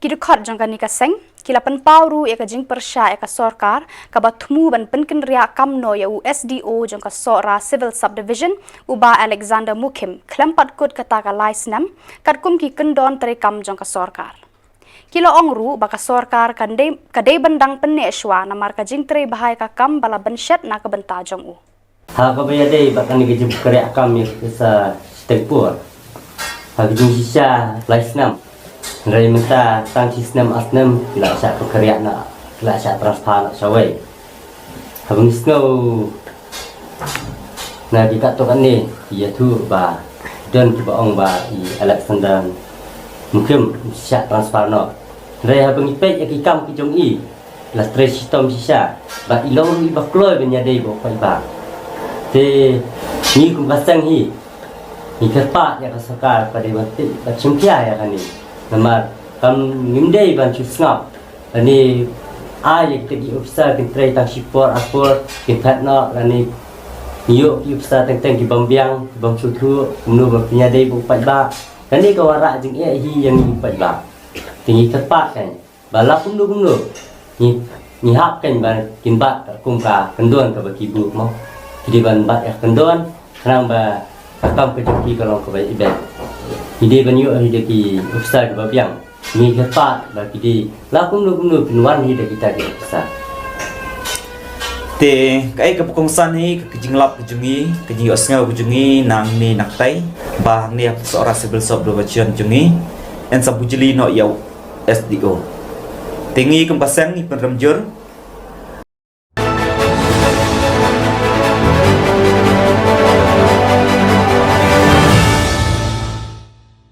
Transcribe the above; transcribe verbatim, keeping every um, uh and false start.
Ki dkhot jong kane ka seng ki la pynpaw ruh ïa ka jingpyrshah ïa ka sorkar kaba thmu ban pynkynriah kam noh ïa u S D O jong ka Sohra Civil Subdivision, u Bah Alexander Mukhim, khlem pat kut kata ka lai snem, katkum ki kyndon treikam jong ka sorkar. Ki la ong ruh ba ka sorkar ka dei, ka dei ban dang pynneh shuwa namar ka jingtrei bha ïa ka kam ba la bynshet na ka bynta jong u. Ha kaba ïadei bad kane ka jingpyrkhat kam ïa ka pisa shiteng por, ha ka jingshisha lai snem, hynrei mynta tang shi snem ar snem ki la shah pyrkhat noh, ki la shah transfer noh shawei. Haba ngi sngew na ki katto katne ki ïathuh ba don kiba ong ba i Alexander Mukhim shah transfer noh. Hynrei haba ngi peit ïa ki kam ki jong i, la trei shitom shisha, ba i long ruh iba kloi ban ïadei bad u paidbah. Te ngi kum ka seng hi, ngi kyrpad ïa ka sorkar ba dei ban tip bad shim khia ïa kane. Namar kam ngim dei ban shu sngap lane ai ïa kita ki officer kin trei tang shi por ar por kin phet noh, lane ngi ïoh ki officer teng teng ki bym biang, ki bym sngewthuh kumno ban pynïadei bad u paidbah. Kane ka wanrah jingeh hi ïa ngi u paidbah. Te ngi kyrpad kan ba la kumno kumno ngi, ngi hap kan ba kin bat kum ka kyndon kaba ki buh mo. Ki dei ban bat ïa ka kyndon khnang ba ka kam ka jong ki ka long kaba ibet. Ngi dei ban ïoh hi da ki officer kiba biang. Ngi kyrpad ba ki dei la kumno kumno kin wan hi da kita ki officer. Te kaei kaba kongsan hi ka jinglap ka jong ngi, ka jingïohsngew ka jong ngi nangne nangtai, ba hangne ha Sohra Civil Subdivision jong ngi yn sa bujli noh ïa u S D O. Te ngi kum ka seng ngi pynrem jur